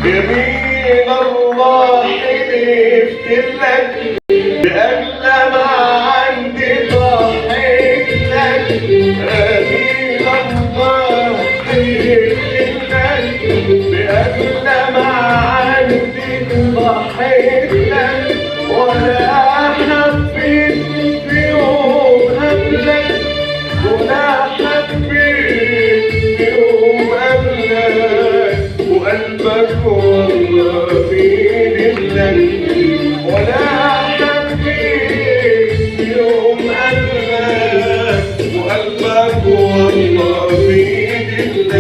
يمين الله حلفت لك بأغلى ما عندي ضحيت لك. يمين الله حلفت لك بأغلى ما عندي ضحيت لك، ولا حبيت في يوم قبلك، ولا حبيت في يوم قبلك، وقلبك والله بيدلك، ولا حبيت في يوم قبلك، وقلبك والله بيدلك،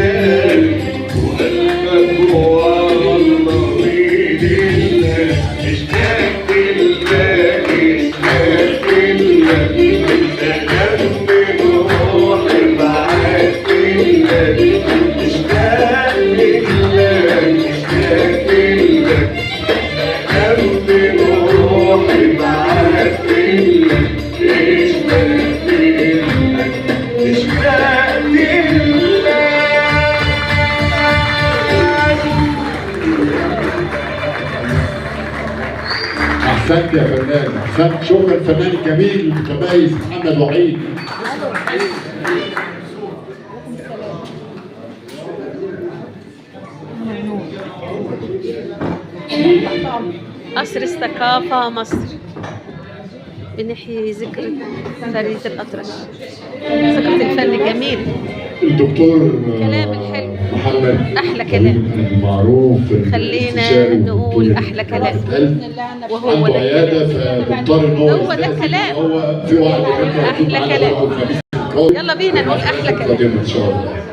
وقلبك والله بيدلك. اشتقت لك، اشتقت لك، انت جنب روحي بعدت لك. اشتقت لك، اشتقت لك، جنب روحي بعدت لك. اشتقت لك، اشتقت لك. احسنت يا فنان، احسنت. شكرا الفنان الجميل المتميز محمد وحيد. قصر الثقافة مصر، بنحيي ذكرى فريد الأطرش، ذكرى الفن الجميل. الدكتور كلام الحلو. محمد أحلى كلام. المعروف خلينا الاستشاري نقول والدكتور أحلى كلام. ألف. وهو عنده ده عيادة الكلام. فمضطر ان هو هو ده يستأذن. الكلام. هو في واحد أحلى كلام. يوم الخميس القادم. يلا بينا نقول أحلى كلام. القادم ان شاء الله.